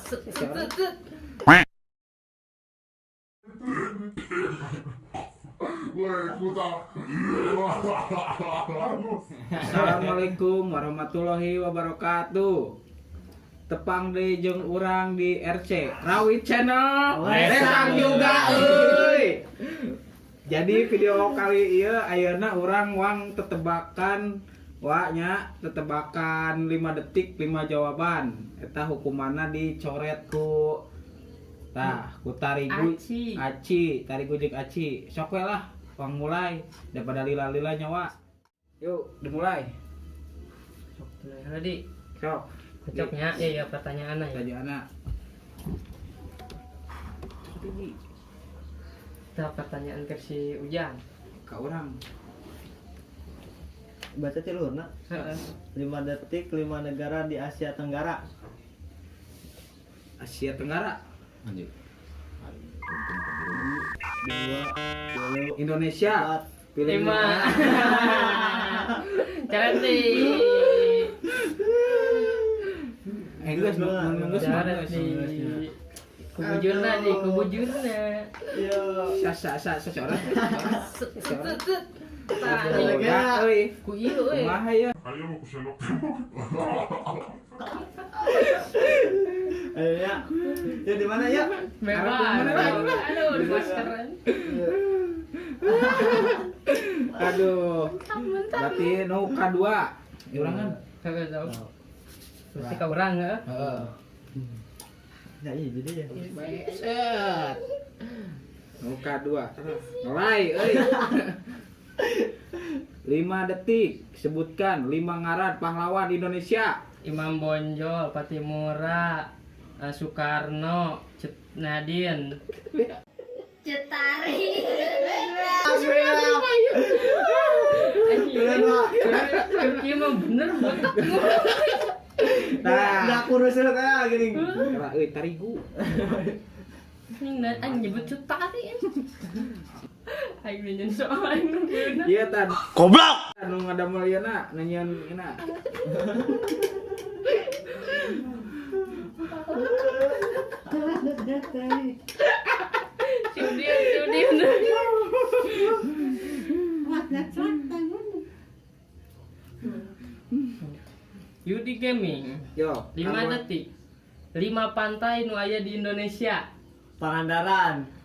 Set set set. Assalamualaikum warahmatullahi wabarakatuh. Tepang deui jeung urang di RC Rawit Channel. Lesang juga euy. Jadi video kali ieu ayeuna urang wang tetebakan wa nya tetebakan 5 detik 5 jawaban. Eta hukumanna dicoret ku tah ku tarigu Aci. Aci, tarigu jeung Aci. Sok we lah wang mulai daripada lila-lila nyawa. Yuk, dimulai. Sok mulai di. Sok. Kocoknya ya ya pertanyaanna ya. Pertanyaanna. Kita pertanyaan versi Ujang. Ka urang. Baca ti luhurna. Heeh. 5 detik 5 negara di Asia Tenggara. Asia Tenggara. Anjir. 2, 3, Indonesia. 4. Pilih 5. Coret di. Geus, geus, Coret geus. di. Kubujurna di, kubujurna. Yo. Sa sa sa sa coret. Set set set. Tah, Ya, euy. ku ieu euy. Kumaha ya? Ayo mau ku sendok. Ayo ya. Ya di mana ya? Bebas. Aduh, di maskeran. Aduh. Berarti nu ka-2. Ya urang kan. Kagak tahu. Mesti ka urang heuh. Heeh. Ya iya jadi ya. Set. Nu ka-2. Mulai euy. 5 detik sebutkan 5 ngaran pahlawan Indonesia. Imam Bonjol, Patimura, Soekarno, Cut Nadine. Cetari. Ieu mah bener botak. Nah, Nah, kurus lu kayak gini. Kela euy tarigu. Anjing anjing nyebut Cut Tari. Aing nanya soal aing nu beunang. Iya tan. Goblok. Nu ngadamel ieu na, nanyian ieu na. Si Udin, si Udin. Yudi Gaming. Yo, 5 detik. 5 pantai nu aya di Indonesia. Pangandaran.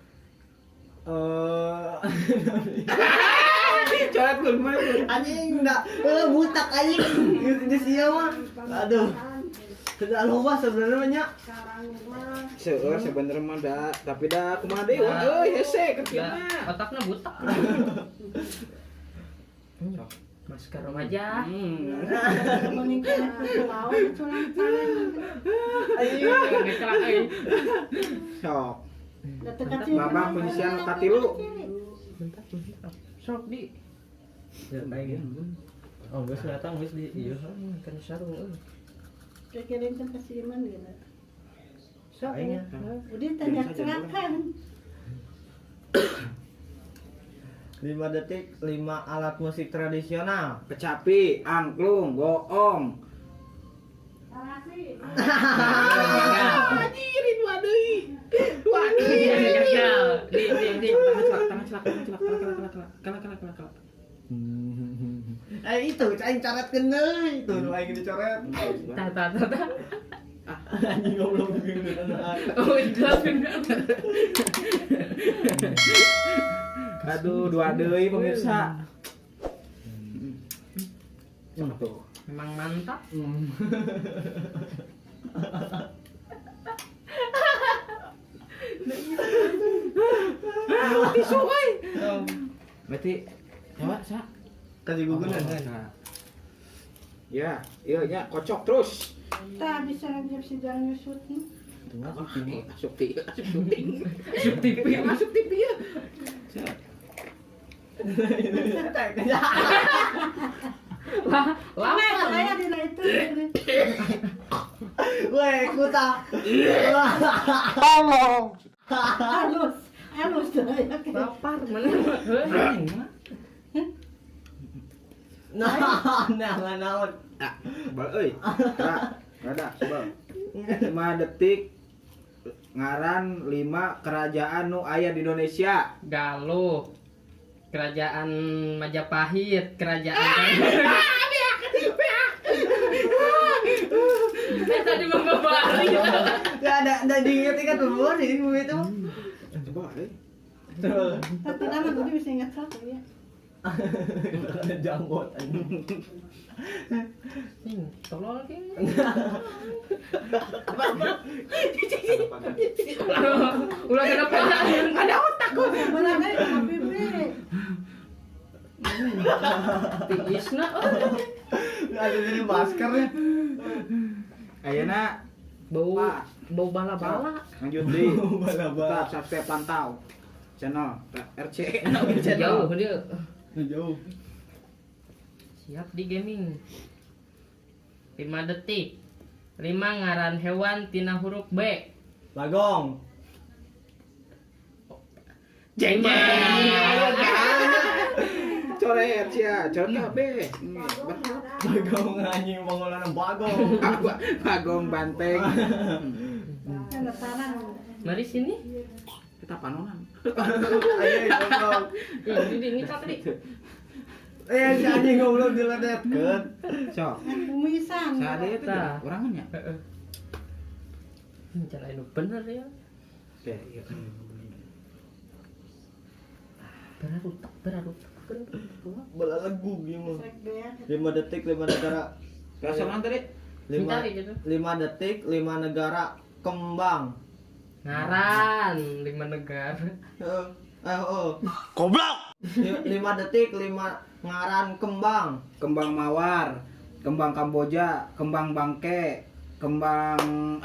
Coret lu gimana lu? Anjing enggak, butak anjing. Di sia mah. Aduh. Tidak lupa sebenarnya banyak. Seueur sebenarnya mah da, tapi da kumaha deui wah euy hese Da, kekieu. otakna butak. Masker wajah. Anjing. Ngecelak euy. Sok. Babang penyisian katilu. Sok di. Ya, kayak gitu. Oh, geus datang geus di ieu. Kan sarung euy. Kirim ke si Iman gitu. Sok Aing ya. Udah tanya cerakan. 5 detik 5 alat musik tradisional. Kecapi, angklung, goong. Anjirin dua deui. Dua deui. Gagal. Di di di. Tangan celak, tangan celak, tangan celak, kala kala kala kala kala kala kala. Itu aing coret kena itu nu aing dicoret. Tah tah tah tah. Anjing goblok gitu. Oh, jelas bener. Aduh, dua deui pemirsa. Sok tuh. Memang mantap. Tisu euy. Berarti coba sa. Kasih gugunan. Nah. Ya, iya nya kocok terus. Tak bisa ngajak si Jang Yusut. Asup TV, asup syuting. Asup TV. Asup TV ya. Set. Lah, lah. Nah, saya di itu. Weh, kuta. Halus, halus saya. Lapar mana? Heuh. Nah, nah, naon. Ah, bal euy. Rada, rada, sebel. 5 detik Ngaran 5 kerajaan nu aya di Indonesia. Galuh. Kerajaan Majapahit, kerajaan tadi mau balik. Ya ada diingat-ingat dulu nih itu. Coba deh. Tapi lama gue bisa ingat satu ya. Ada janggot anjing. Nih, tolol ki. Ulah kenapa? Ada otak gua. Benar aja KBB. Tiisna. Ada jadi maskernya. Ayeuna Bau bau bala-bala. Lanjut deui. Bala-bala. Tetap subscribe pantau channel RC Jauh dia. Jauh. Siap di gaming. 5 detik. 5 ngaran hewan tina huruf B. Bagong. Jeng jeng. Coret sia, coret B. Bagong anjing bangunan bagong. Bagong banteng. Mari sini. Kita panonan. Ayo goblok. Ini ngicap tadi. Eh si anjing goblok diledetkeun. Sok. Kumisan. Saha eta orangan nya? Heeh. Cara nu bener ya. Oke, iya. Berarutak, berarutak. Bola legu gimana? 5 detik 5 negara. Rasa mana tadi? 5 detik 5 negara kembang. Ngaran 5 negara. Oh. Goblok. 5 detik 5 ngaran kembang. Kembang mawar, kembang Kamboja, kembang bangke, kembang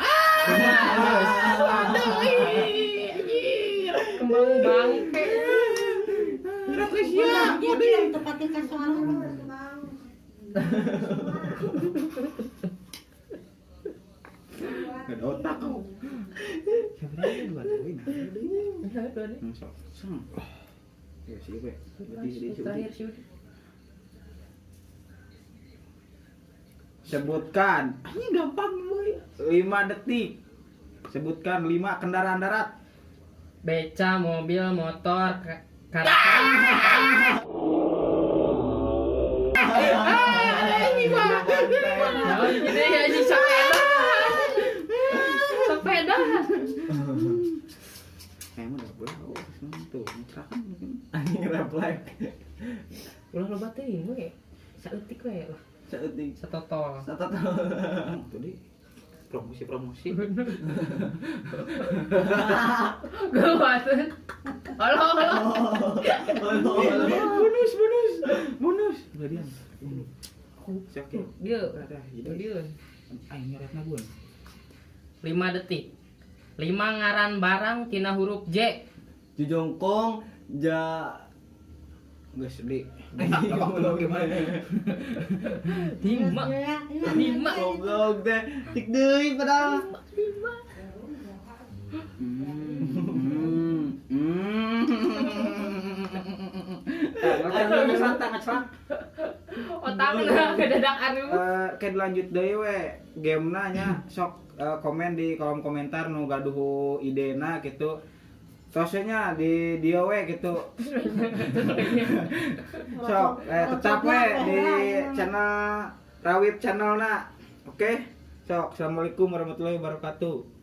kembang bangke. Sia, yang tepatnya ke soal. Gak ada otak kau. Sebenarnya dua deui nah. Sok. Ya sih we. Terakhir sih. Sebutkan. Ini gampang boy. 5 detik. Sebutkan 5 kendaraan darat. Beca, mobil, motor, karavan. Ini ya si sepeda. Sepeda. Emang udah boleh. Tuh, mencerahkan mungkin. Anjing refleks. Ulah loba teuing we. Saeutik we lah. Saeutik. Satotol. Satotol. Tuh di promosi-promosi. Gawat. Halo, halo. Bonus, bonus. Bonus. Enggak diam. Siap. Dia. Dia. Aing nyoretna gue. 5 detik. 5 ngaran barang tina huruf J. Jujongkong, ja geus di. Goblok gimana? 5. 5. Goblok deh. Tik deui padahal. 5. Otakna kedadakan. Kayak lanjut deui we gamena nya sok komen di kolom komentar nu gaduh idena gitu. Tosnya di dia we gitu. Sok tetap we di channel Rawit channelna. Oke. Sok, assalamualaikum warahmatullahi wabarakatuh.